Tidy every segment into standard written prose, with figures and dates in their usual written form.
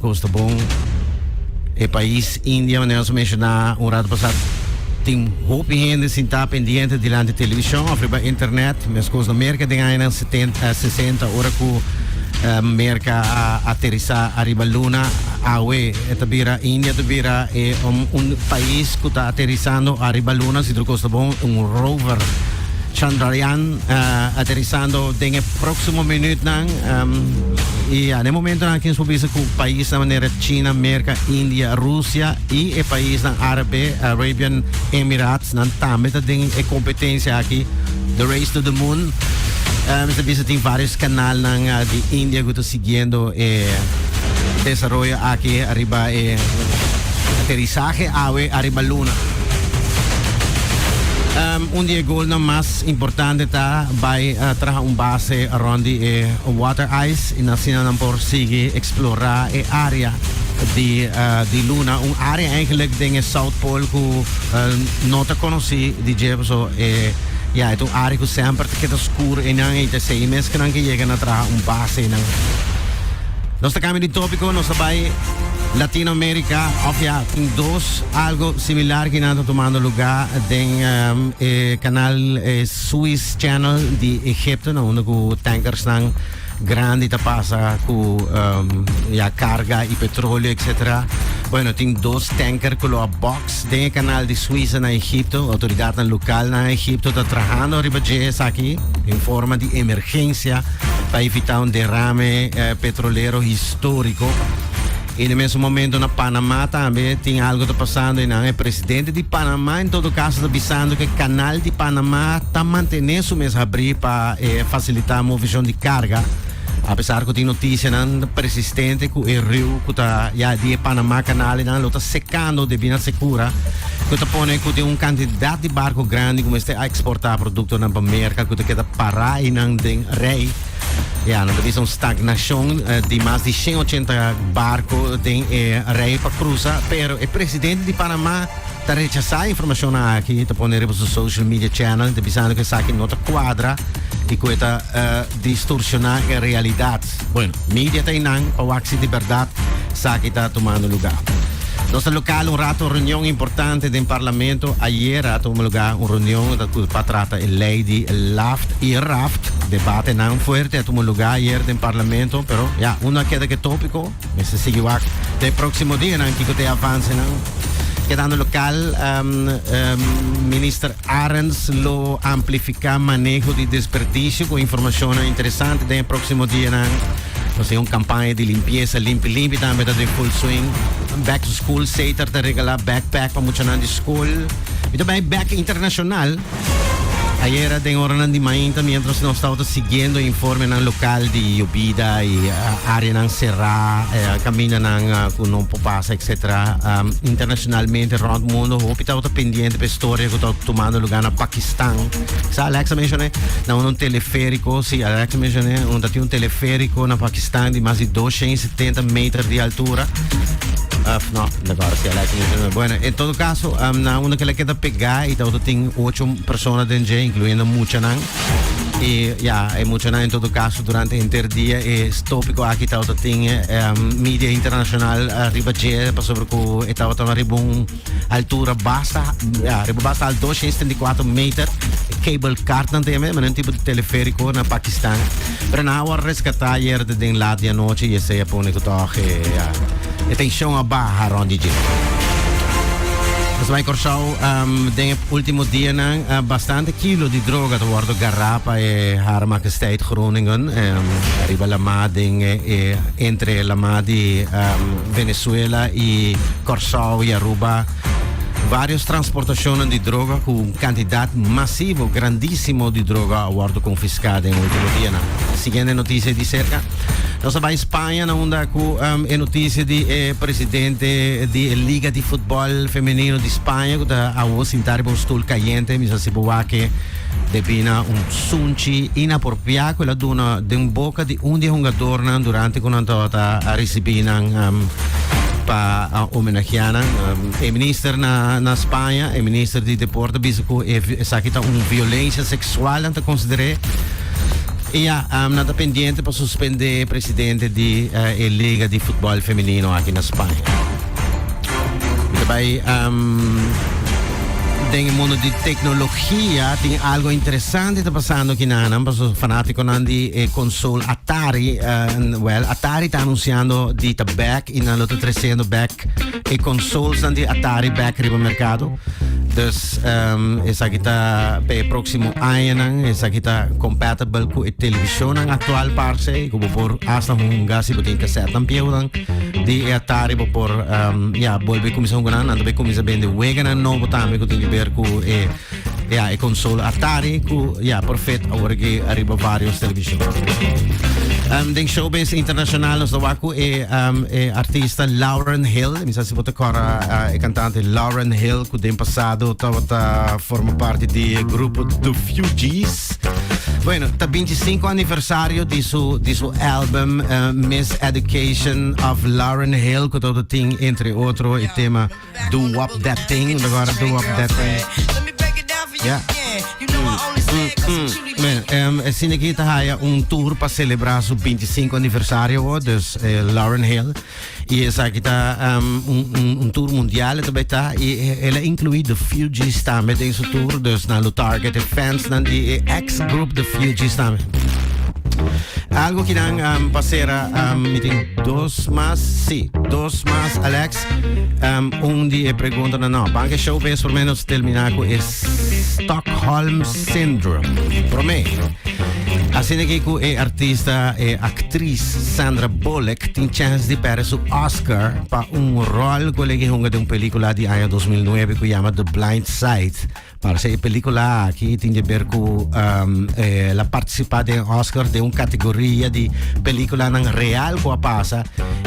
Cos ta bon. E pais India, manera nos a menciona un rato pasa, tin hopi hende sinta pendiente dilanti television of riba internet. Mescos na Merca den añanan 70, 60, ora cu Merca a aterisa ariba luna. Awe e ta bira, India ta bira e un pais cu ta aterisando ariba luna, si tur cos ta bon, un rover Chandrayaan aterisando den e próximo minuutnan. Y ya, den momentonan aki nos por bisa cu paisnan manera China, Merca, India, Rusia y e paisnan Árabe, Arabian Emirates, nan tambe ta den e competencia aki, the race to the moon. Mester bisa tin varios canalnan di India cu ta siguiendo e desaroyo aki ariba e aterisahe awe ariba luna. Un di e goalnan mas importante ta bai traha un base rond di e water ice y asina nan por sigui explora e area di di luna, un area eigenlijk den e South Pole cu no ta conoci di dje paso e ya e ta un area cu semper ta keda scur eynan y ta esey mes cu nan ke yega na traha un base eynan. Nos ta cambia di topico, nos ta bai Latino America of ya tin dos algo similar ki nan ta tumando lugar den e canal e Suez Channel di Egipto na unda cu tankersnan grandi ta pasa cu ya carga y petroleo etc. Bueno, tin dos tanker cu lo a box den e canal di Suiza na Egipto. Autoridadnan local na Egipto ta trahando riba dje esaki den forma di emergencia pa evita un derame petrolero historico. Y na mesun momento na Panama tambe tin algo ta pasando y nan e presidente di Panama en todo caso ta bisando que canal di Panama ta mantene su mes habri pa eh, facilita movicion di carga. A pesar cu tin noticianan persistente cu e riu cu ta ya di e Panama Canal nan lo ta secando debi na secura cu ta pone cu tin un cantidad di barco grandi cu mester a exporta productonan pa Merca cu ta keda para y nan den rij. Ya, nan ta bisa un stagnacion di mas di 180 barco den e rij pa cruza, pero e presidente di Panama ta rechasa e informacionnan aki, ta pone riba su social media channel, ta bisando cu esaki no ta cuadra y cu e ta distorsiona e realidad. Bueno, media ta einan pa wak si di berdad esaki ta tumando lugar. Nos ta local un rato reunion importante den parlamento. Ayer a tuma lugar un reunion pa trata e ley di LAFT y RAFT. Debatenan fuerte a tuma lugar ayer den parlamento, pero ya, uno a keda ke topico. Mester sigui wak den próximo dianan kiko ta e avancenan. Kedando local, Minister Arends lo amplifica maneho di desperdicio cu informacionnan interesante den e proximo dianan. Nos tin un campaña di limpieza Limpi Limpi tambe ta den full swing. Back to school, Setar ta regala backpack pa muchanan di school. Mi ta bay back internacional. Ayera den oranan di mainta mientras nos tabata siguiendo informenan local di yobida y areanan cerá, camindanan cu no por pasa etc. Internacionalmente rond mundo hopi tabata pendiente pa e storia cu ta tumando lugar na Pakistan. Sa Alex a mencioné na un teleférico, si Alex a mencioné, unda tin un teleférico na Pakistan di mas di 270 meter di altura. Of no, de si Alex a mencioné. Bueno, en todo caso, na unda que la keda pegá y tabata tin ocho persona den dje, incluyendo muchanan. Y ya, e muchanan en todo caso durante henter dia e tópico aki tabata tin media internacional riba dje pasobra cu e tabata riba un altura basta, ya, riba basta al 274 meter. Cable car nan ta yama, un tipo di teleférico na Pakistan. Pero nan a word rescatá ayer den laat di anochi y esey a pone cu toch e, ya, e tension a baha rond di dje. Nos bai Kòrsou, den e último dianan bastante kilo di droga ta wòrdu gará pa e Hare Majesteit Groningen, riba lamá den e entre lamá di Venezuela i Kòrsou i Aruba. Vários transportashonnan di droga ku un kantidat masivo, grandísimo di droga a wòrdu konfiská den último dianan. Siguiendo e notisia di serka. Nos a bai Spaña na unda ku e notisia di e presidente di e liga di futbòl femenino di Spaña ku ta awo sintá riba un stul kayente. Mi sa si bo wak e debí na un sunchi inapropiá ku el a duna den boka di un di e hungadornan durante ku nan tabata a risibí nan pa homenageá nan. E minister na Spaña, e minister di deporte a bisa ku esaki ta un violensia seksual nan ta konsider'é. Y ya, nan ta pendiente pa suspende e presidente di e liga di futbol femenino aki na Spaña. Mi ta bay den e mundo di tecnologia, tin algo interesante ta pasando aki nanan, paso fanaticonan di e console Atari, well, Atari ta anunciando di ta back y nan lo ta treciendo back e consoles di Atari back riba mercado. Dus esaki ta pa e próximo añanan, esaki ta compatible ku e televisionnan actual parce, ku bo por hasta hunga si bo tin cassette pieunan di e Atari, bo por ja, bolbe kuminsa hunga nan, nan ta kuminsa bende weganan nobo tambe ku tin que ver ku e, ja, e console Atari ku, ja, por fit awor aki ariba varios television. Den showbiz internacional nos ta wak ku e artista Lauryn Hill. Mi sa si bo ta kòrda e cantante Lauryn Hill ku den pasado tabata forma parti di e grupo The Fugees. Bueno, ta 25 aniversario di su album Miseducation of Lauryn Hill, ku tabata tin entre otro e tema Doo Wop That Thing. Awor Doo Wop That Thing. Yeah. Bueno, asina aki ta haya un tour pa celebra su 25 aniversario, dus Lauryn Hill. Y esaki ta un tour mundial tambe ta y el a inclui The Fugees tambe den su tour, dus nan lo target e fans nan di e ex-group The Fugees tambe. Algo cu nan pa cera, mi tin dos mas, si, dos mas, Alex. Un di e pregunta no, no, ban cu showbiz por menos termina cu e Stockholm Syndrome. Prome. Asina cu e artista e actriz Sandra Bullock tin chance di perde su Oscar pa un rol cu el a hunga den un pelicula di aña 2009 cu yama The Blind Side. Parce e pelicula aki tin di ber cu el a participa den Oscar den un categoria di pelicula nan real cu a pasa,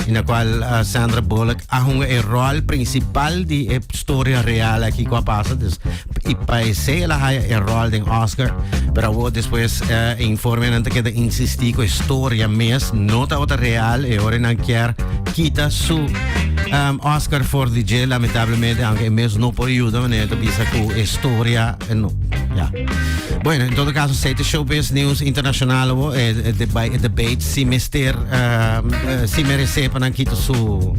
en cual Sandra Bullock a hunga e rol principal di e storia real aki cu a pasa. Dus, y pa esey el a haya e rol den Oscar, pero awor despues informe nan ta keda insisti cu e storia mes no ta ota real y ora nan kier kita su Oscar for di dje, lamentablemente, aunke e mes no por yuda, manera ta bisa cu e storia no. Ja. Bueno, en todo caso, esey ta showbiz news internacional wo, e debate si mester si merece pa nan kita su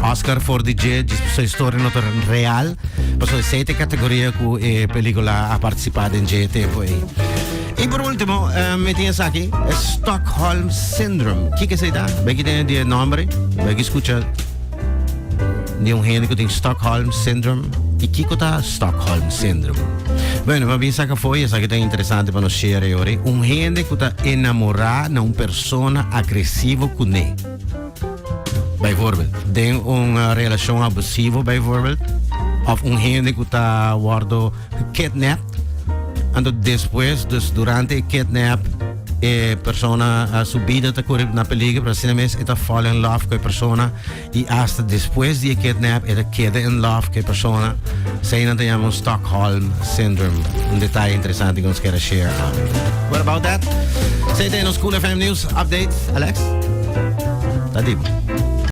Oscar for di dje, su historia no ta real. Paso esey ta e categoria cu e pelicula a participa den dje tempo ey. Y por ultimo, mi tin esaki, Stockholm Syndrome. Kico esey ta? Bo a tende di e nomber? Bo a scucha di un hende cu tin Stockholm Syndrome? Y kico ta Stockholm Syndrome? Bueno, pa bin saca fo'i, esaki ta interesante pa nos share ori. Un hende cu ta enamora na un persona agresivo cu ne. Bijvoorbeeld, den un relacion abusivo bijvoorbeeld, of un hende cu ta wordo kidnapped. Anto despues, dus durante e kidnap, e persona su bida ta core na peligro, pero asina mes e ta fall in love cu e persona y hasta despues di e kidnap e ta keda in love cu e persona. Esey nan ta yama un Stockholm Syndrome. Un detaye interesante cu nos kier share. What about that? Esey ta nos Cool FM News Update, Alex? Ta di bo.